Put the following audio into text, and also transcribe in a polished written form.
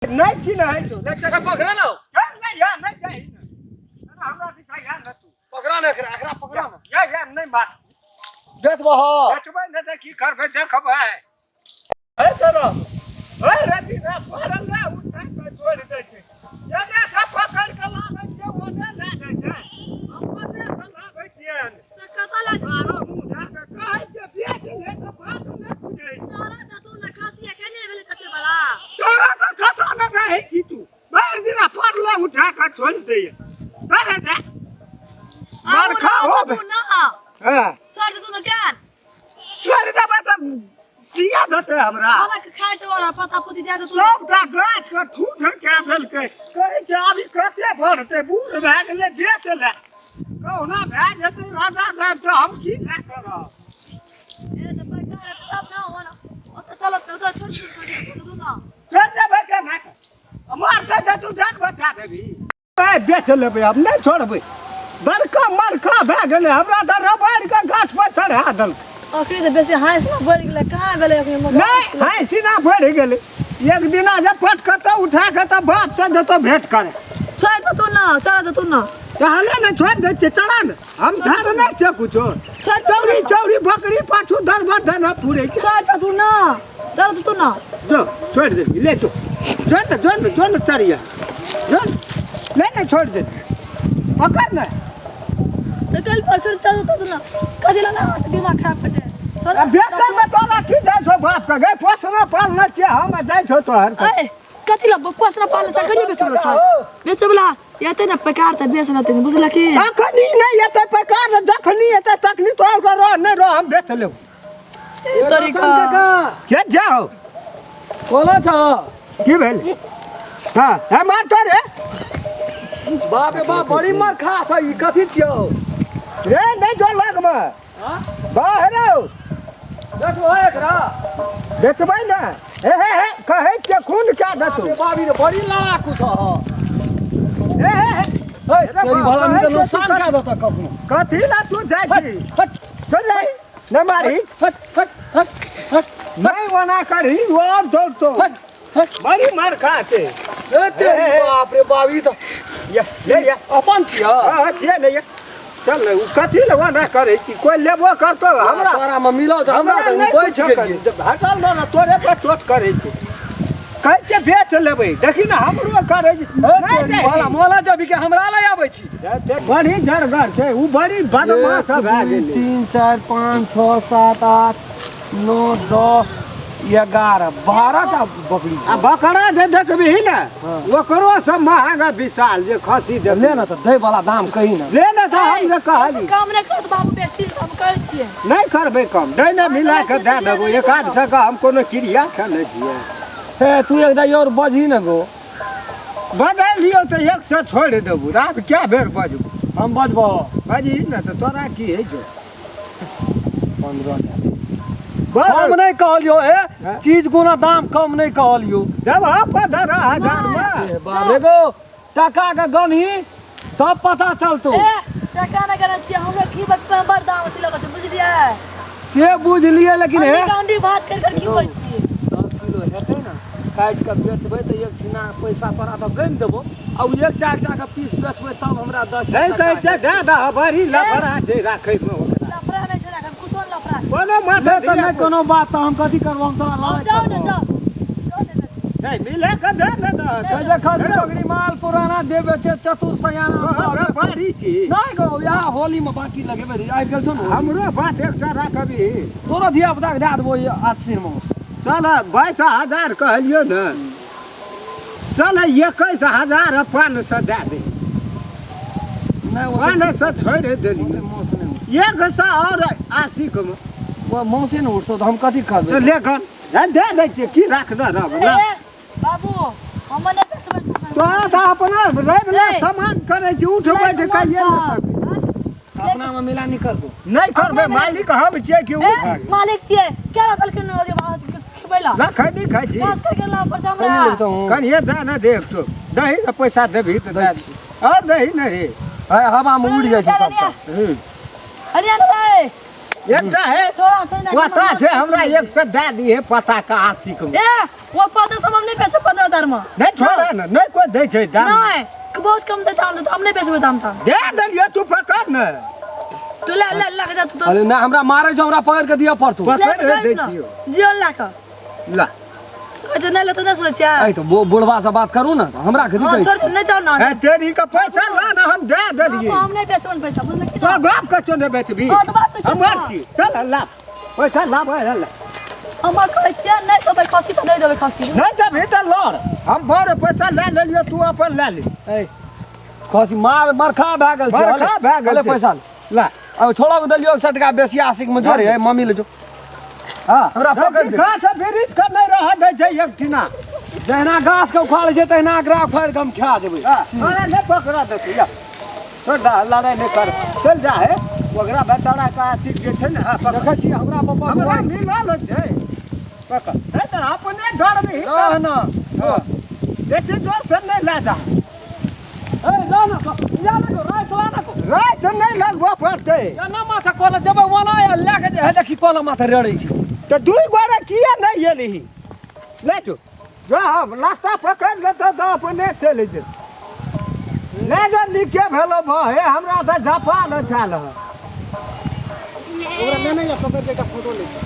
नहि चिन्है छौ ले चल। पकड़ा ना चल नहि या नहि जाही ने हमरा दिशा या न तू पकड़ा ना एकरा एकरा पकड़ा ना या या नहि मार बेचबह बेचबै नहि तऽ की करबै देखबै हे तोरो हे रति ना पड़ल ना उठा के छोड़ि दै छै एने से पकड़ के लाबै छै ओने लए जाइ छै अपने से लाबै छियै कतऽ लए मारो मुँह धए के कहै छै बेच ले तऽ बात नहि बुझै छै चोरा तऽ तू ने खसिया खेले भेलै कचे वाला चोरा तऽ कतऽ ने रहै छी तू भरि दिना पड़ले उठा के छोड़ि दैए अरे दे बरखा हो तू ना हाँ छोड़ दे तू ने ज्ञान छोड़ि देबै तऽ जिया देतै हमरा वाला के खाय से वाला पता पुती दे दे तू सबटा गाछ के ठूठ कए देलकै कहै छै अभी कते बढ़तै बूढ़ भए गेलै बेच ले कहुना भए जेतै राजा साहेब तऽ हम की लए करब ए तऽ पैसा तब ना होना ओतऽ चलत ना ओतऽ छोड़ छोड़ छोड़ दू ना छोड़ देबै केना के मारतै तऽ तू जान बचा देबही आइ बेच लेबै आब नहि छोड़बै बड़का मरखा भए गेलै हमरा तऽ रबड़ के गाछ पर चढ़ा देलकै अखनी तऽ बेसी हाँस ना बढ़ि गेलै कहाँ भेलै अखनी मगर नहि हाँसी ना बढ़ि गेलै एक दिना जे पटकतौ उठा के तऽ बाप से देतौ भेंट करे छोड़ दे तू ना चढ़ा दे तू ना टहले ने छोड़ दै छियै चला ने हम धर नहि छियै कुछो छोड़ दे चौरी चौरी बकरी पाछू दरबर धन फुरै छै छोड़ दे तू ना चढ़ दे तू ना जो छोड़ दे ले तू जो ने जो ने जो ने चढ़िया जो ने ले ने छोड़ दे पकड़ ने तऽ कल पर छोड़ चल दे तू ना कथी ला ना दिमाग खराब कर दे छोड़ आ बेचै में तोरा की जाइ छौ बाप के गै पोसना पालना छियै हम जाइ छौ तोहर के। ए कथी ला पोसना पालना छै करिए बेचै बला बेचै बला एतै ने पैकार तऽ बेच लेतै बुझल की तखनी नहि एतै पैकार जखनी एतै तखनी तोहर के रह नहि रह हम बेच लेब तरीका काका के जाओ कोना छ की भेल हाँ हे मार तो रे बाप रे बाप बड़ी मार खा छ ई कथी छियौ रे नहि जो लगमे हां बाहर रो बेचबह एकरा बेचबै ने हे हे हे कहै छियै खून क्या बाप देतौ रे बाप ई तऽ बड़ी लड़ाकू छ हे हे हे हे रे तोरी बाप, भला कहै तऽ छियै नुकसान तू कए देतऽ कखनो कथी ला तू जाइ छी हट चल जाई नहि मारही हट हट हट हट नहि ओना करही और दौड़तो हट हट बड़ी मार खा छै ए तेरी बाप रे बाप ई तऽ ये ले ये अपन छियै हाँ छियै ने ये चल ने उ कथी ले ओना करै छी कोइ लेबो करतो हमरा तोरा में मिलो तऽ हमरा हमरा तऽ नहि बचि कुछो गेलियै करै हटल न ने तोरे पर चोट करै छै कहै छियै बेच लेबै देखी ने हमरो करै छै ए नहि तेरी जाइ भला मोला जबी के हमरा लए आबै छी छी। बड़ी जरगर छै उ बड़ी बदमाश एक, भए दू, गेलै 3 4 5 6 7 8 9 10 11 12 टा बकरी आ बकरा जे देखबही ने हाँ। ओकरो से महंगा विशाल जे खसी ले देबही ने तऽ दै वाला दाम कही ने ले ने तऽ हम जे कहली काम नहि करत बाबू बेसी हम करै छियै नहि करबै कम दै ने मिला कऽ दए देबो एक आध सए के हम कोनो क्रिया खेने छियै हे तू एक दाई और बजही ने गो बदलि लियौ तऽ एक सए छोड़ि देबू आब कए बेर बजबू हम बजबो बजही ने तऽ तोरा की होइ छौ 15 बड़ कम नहि कहलियो ए हाँ। चीज गुना दाम कम नहि कहलियो देबह 15,000 मे ए बाप रे गो टका के गनही तब पता चलतो ए टका नहि गनै छियै हमरा घी बचपन बड़ दाम अथी लगै छै बुझलियै से बुझलियै लेकिन हे अंडी अंडी भात कर कर खिबै छियै 10 किलो हेतै ने काटि कऽ बेचबै तऽ एक ठिना पैसा तोरा तऽ गनि देबो आ ओ एकटा एकटा के पीस बेचबै तब हमरा 10 नहि कहै छै दए दह बड़ी लफड़ा छै राखैमे ओकरा लफड़ा नहि छै राखब कुछो नहि लफड़ा छै। कोनो माथा नहि तऽ धिया नहि कोनो बात तऽ हम कथी करबो हम तोरा हम लड़ाइ जाउ ने करबो जाउ जाउ ने नहि मिले के दे ने दह कहै छै खसी बकरी माल पुराना जे बेचे चतुर सयाना हमरा बाड़ी छी नहि गो इएह होली मे बाकी लगेबै रही आबि गेल छौ ने होली। हमरो बात एकटा राखबी तोरो धिया पुता के दए देबो ई आश्विन मास चल 22,000 कहलियौ ने चल 21,000 500 दए दे नहि ओते 500 छोड़ि देलियै ओते मास नहि उठतौ 100 आओर 80 के मे ओ मासे नहि उठतौ तऽ हम कथी तऽ करबै ले गन दे दै छियै की राखने रहब ए बाबू हम नहि बेचबै तोरा तऽ अपना रवि ए। सामान करै छी उठ बैठ कहिए नहि सकै अपना मे मिला नहीं करबो नहि करबै मालिक हम छियै कि ओ ए छियै मालिक छियै क्या रखलखिन ओजे भात खिबैला रखै नहि खाइ छी पास करके ला पर हमरा कनी लेता हूँ कनिए दए ने दे एक ठो दही के पैसा देबही तऽ दए दे आओर दही नहि है हवा में उड़ जाइ छै सबटा हूँ अरे रे ए एकटा है छोड़ा छै ना पता छै हमरा एक सौ दए दिहे पता का आशिक में। ए वो 15 सौ हम नहीं बेचबै 15,000 में। नहीं छोड़ा ना, नहीं कोई दै छै दाम। नहीं, बहुत कम दे दाम, हम नहीं बेचबै दाम ताम। दे देलियै तू पकड़ ने। तू ले ले ले के जा तू तो। अरे ना हमरा मारे छौ, हमरा पकड़ के दिअ पड़तौ। पकड़ ले के दै जा ना। छियौ। जियो ला के। ला। कहै छै नहीं लेतै, नहीं सुनै छियै। ऐ तो बुढ़वा से बात करू ना, हमरा के हाँ दितै। छोड़ दे, नहीं जाओ ना। ए तेरी का पैसा ला ना, हम दे देलियै। हम नहीं बेचबै पैसा, बुझलियै की? तोर बाप के क्यों नहीं बेचबी? हाँ, तो बाप के छियै। हमर छी, चल ला पैसा ला भाई ला। हमर कहै छियै नहीं देबै खस्सी तऽ नहीं देबै खस्सी। नहीं देबही तऽ लड़, हम बड़ पैसा लए लेलियै, तू अपन लए ले। ऐ खसी मार मरखा भए गेल छै। मरखा भए गेल हले छै। पैसा ला। अब छोड़ा के देलियो 100 टका बेसी आशिक में जोरे। ए मम्मी ले जो। हाँ, हमरा पकड़ दे। गाछ वृक्ष के नहीं रह दै छै एक ठिना। जहिना घास के उखाड़ै छै तहिना एकरा उखाड़ि के हम खा जेबै। हाँ, तोरा नहीं पकड़ा देतै, या। छोड़ दे, लड़ाइ नहीं कर, चल जा हे। ओकरा बेचारा के आशिक जे छै ने, हाँ, पकड़। देखै छी हमरा पप्पा हमरा मिलल छै। पकड़। नहीं तऽ अपने डर में ही रह ना। हाँ। बेसी जोर से नहीं ला जा। ए रह ना, या ना को राय सला ना को। राय से नहीं लगबऽ पड़तै। या ना माथा कोला जेबै ओना या लए के जे हे देखी कोला माथा रेड़ै छै। तऽ दुइ गोरे किया नहीं एलही? ले जो। जो हम रास्ता पकड़ि लेतौ तऽ अपने चलि जेतौ। ले जो नीके भेलौ भऽ, हे हमरा तऽ झपा ल छल। ओकरा लेने या पकड़ के एकटा फोटो लै छी।